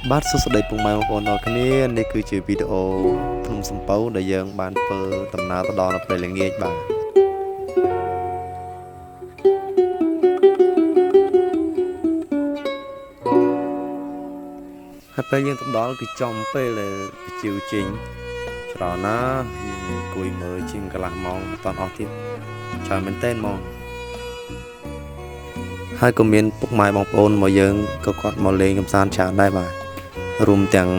បាទសួស្តីពុកម៉ែបងប្អូនទាំងអស់គ្នានេះគឺជាវីដេអូភ្នំសំពៅដែលយើងបានធ្វើដំណើរទៅដល់នៅពេលល្ងាចបាទហើយពេលយើងទៅដល់គឺចំពេលដែលប្រជៀវចេញច្រើនណាស់យើងអង្គុយមើលជាងកន្លះម៉ោងមិនតាន់អស់ទៀតច្រើនមែនទែនហ្មងហើយក៏មានពុកម៉ែបងប្អូនមកយើងក៏គាត់មកលេងកម្សាន្តច្រើនដែរបាទរួមទាំង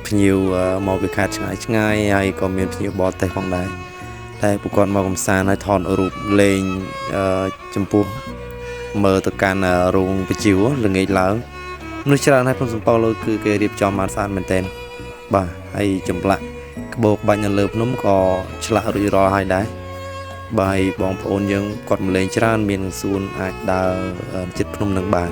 ភ្ញៀវមកពីខេត្តឆ្ងាយឆ្ងាយហើយក៏មានភ្ញៀវបរទេសផងដែរតែពួកគាត់មកកម្សាន្តហើយថតរូបលេងចំពោះមើលទៅកាន់រោងប្រជៀវល្ងាចឡើងមនុស្សច្រើនហើយភ្នំសំពៅលើគឺគេរៀបចំបានស្អាតមែនទែនបាទហើយចម្លាក់ក្បោកបាញ់នៅលើភ្នំក៏ឆ្លាក់រួចរាល់ហើយដែរបាទហើយបងប្អូនយើងគាត់មកលេងច្រើនមានសួនអាចដើរជិតភ្នំនឹងបាន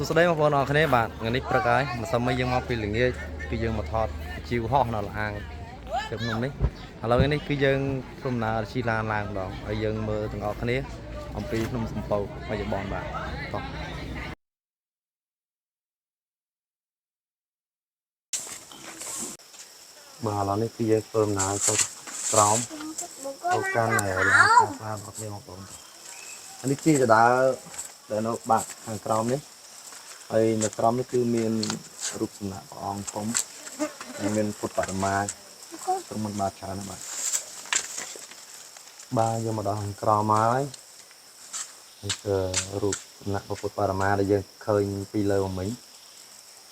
សួស្តីបងប្អូនអរគ្នាបាទថ្ងៃនេះព្រឹកហើយម្សិលមិញយើងមកពីល្ងាចគឺយើងមកថតជីវហោះនៅលាងទៅភ្នំនេះឥឡូវនេះគឺយើងដំណើរជិះឡានឡើងម្ដងហើយយើងមើលទាំងអស់គ្នាអំពីភ្នំសំពៅបច្ចុប្បន្នបាទតោះបាទឥឡូវនេះគឺយើងធ្វើដំណើរទៅក្រោមទៅកាន់ឡានស្លាបងប្អូនបងប្អូននេះជាកដាលដែលនៅបាក់ខាងក្រោមនេះហើយនៅក្រោមនេះគឺមានរូបសំណាកព្រះអង្គធំហើយមានពុទ្ធបដិមាត្រង់មិនបាទច្រើនណាស់បាទបាទយកមកដល់ខាងក្រោមហើយនេះគឺរូបសំណាកពុទ្ធបដិមាដែលយើងឃើញពីលើមកមិញ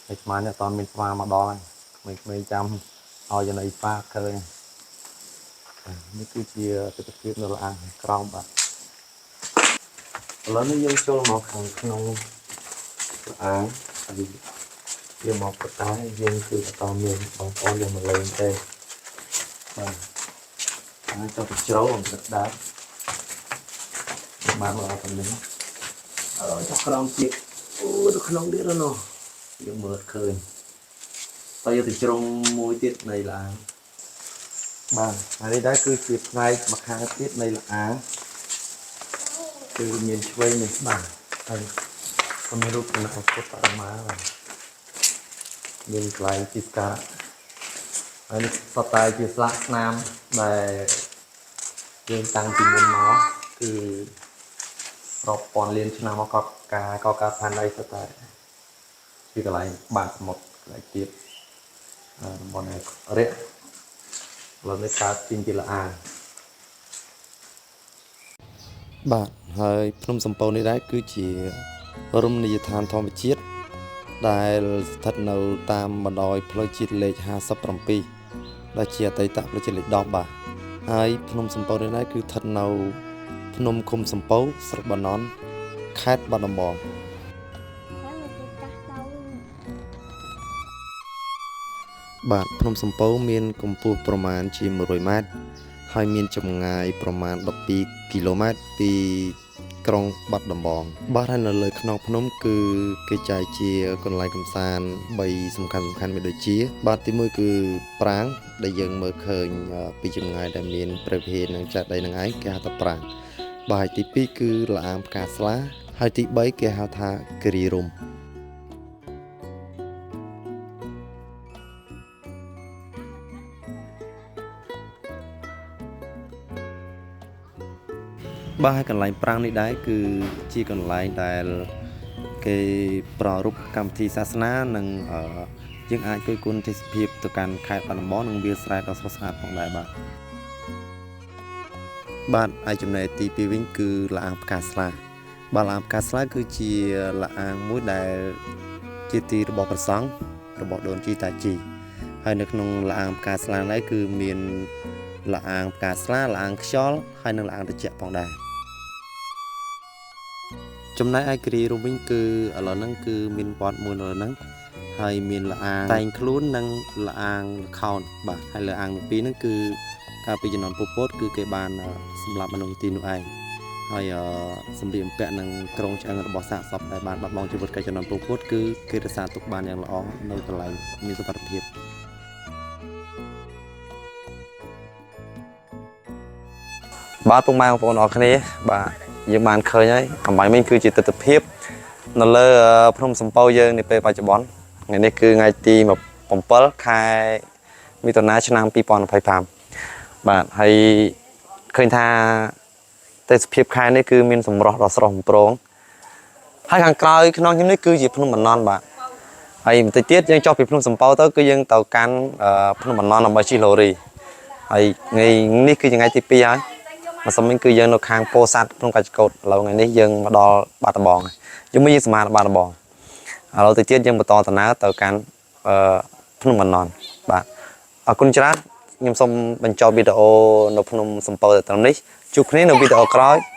ហើយស្មាននេះអត់មានស្វាមកដល់ហើយក្មេងៗចាំឲ្យចំណីស្វាឃើញនេះគឺជាទិដ្ឋភាពនៅឡានខាងក្រោមបាទឥឡូវនេះយើងចូលមកខាងក្នុងអាងហើយយើងមកប៉ុន្តែយើងគឺអត់មានបងប្អូនយើងមកលេងទេបាទហើយទៅជ្រៅអំទឹកដើមបានមកដល់នេះឥឡូវចុះក្រោមទៀតអូទៅក្នុងទៀតនោះយើងមើលឃើញតើយកទៅជ្រុងមួយទៀតនៃឡាងបាទហើយនេះដែរគឺជាផ្នែកម្ខាងទៀតនៃឡាងគឺមានឆ្វេងនិងស្ដាំហើយក៏មានរូបសំណាកពុទ្ធបដិមាបាទមានកន្លែងទីសក្ការៈហើយនេះសុទ្ធតែជាស្លាកស្នាមដែលយើងតាំងពីមុនមកគឺរាប់ពាន់លានឆ្នាំមកក៏ការកកើតផែនដីសុទ្ធតែជាកន្លែងបាតសមុទ្រកន្លែងទៀតតំបន់រយៈឥឡូវនេះកើតចេញពីលាងបាទហើយភ្នំសំពៅនេះដែរគឺជារមណីយដ្ឋានធម្មជាតិដែលស្ថិតនៅតាមបណ្ដោយផ្លូវជាតិលេខ57ដែលជាអតីតផ្លូវជាតិលេខ10បាទហើយភ្នំសំពៅនេះដែរគឺស្ថិតនៅភ្នំឃុំសំពៅស្រុកបាណន់ខេត្តបាត់ដំបងបាទភ្នំសំពៅមានកម្ពស់ប្រមាណជា100ម៉ែត្រហើយមានចម្ងាយប្រមាណ12គីឡូម៉ែត្រពីក្រុងបាត់ដំបងបាទហើយនៅលើខ្នងភ្នំគឺគេចែកជាកន្លែងកម្សាន្ត3សំខាន់មានដូចជា បាទទី1គឺប្រាងដែលយើងមើលឃើញពីចម្ងាយដែលមានព្រះវិហារនិងចេតិយនឹងឯងគេហៅថាប្រាងបាទហើយទី2គឺលាងផ្កាស្លាហើយទី3គេហៅថាគិរីរម្យបាទហើយកន្លែងប្រាងនេះដែរគឺជាកន្លែងដែលគេប្រារព្ធកម្មវិធីសាសនានិងយើងអាចគយគន់ទេសភាពទៅកាន់ខេត្តបាត់ដំបងនិងវាលស្រែដ៏ស្រស់ស្អាតផងដែរបាទបាទហើយចំណែកទី2វិញគឺលាងផ្កាស្លាបាទលាងផ្កាស្លាគឺជាលាងមួយដែលជាទីរបស់ព្រះសង្ឃរបស់ដូនជីតាជីហើយនៅក្នុងលាងផ្កាស្លានេះគឺមានលាងផ្កាស្លាលាងខ្យល់ហើយនិងលាងត្រជាក់ផងដែរចំណែកឯគិរីរំវិញគឺឥឡូវហ្នឹងគឺមានវត្តមួយនៅហ្នឹងហើយមានលាងតែងខ្លួននិងលាងល្ខោនបាទហើយលាងទាំងពីរហ្នឹងគឺកាលពីជំនាន់ពុទ្ធពតគឺគេបានសម្លាប់មនុស្សទីនោះឯងហើយសម្លៀកបំពាក់និងក្រុងឆ្អឹងរបស់សាកសពដែលបានបាត់បង់ជីវិតកាលជំនាន់ពុទ្ធពតគឺគេរក្សាទុកបានយ៉ាងល្អនៅកន្លែងមានសុវត្ថិភាពបាទពុកម៉ែបងប្អូនអរគ្នាបាទ យើងបានឃើញហើយអម្បាញ់មិញគឺជាទស្សនភាពនៅលើភ្នំសំពៅយើងនាពេលបច្ចុប្បន្នថ្ងៃនេះគឺថ្ងៃទី7ខែមិថុនាឆ្នាំ2025បាទហើយឃើញថាទេសភាពខែនេះគឺមានសម្រស់ដ៏ស្រស់បំព្រងហើយខាងក្រោយខ្នងខ្ញុំនេះគឺជាភ្នំបណ្ណន់បាទហើយបន្តិចទៀតយើងចុះពីភ្នំសំពៅទៅគឺយើងទៅកាន់ភ្នំបណ្ណន់ដើម្បីជិះឡូរីហើយថ្ងៃនេះគឺជាថ្ងៃទី2ហើយ ម្សិលមិញគឺយើងនៅខាងពោធិ៍សាត់ក្នុងកាច់កោតឥឡូវថ្ងៃនេះយើងមកដល់បាត់ដំបងហើយយើងមួយយើងសម្អាតបាត់ដំបងឥឡូវទៅទៀតយើងបន្តដំណើរទៅកាន់អឺភ្នំបណ្ណន់បាទអរគុណច្រើនខ្ញុំសូមបញ្ចប់វីដេអូនៅភ្នំសំពៅតែត្រឹមនេះជួបគ្នានៅវីដេអូក្រោយ។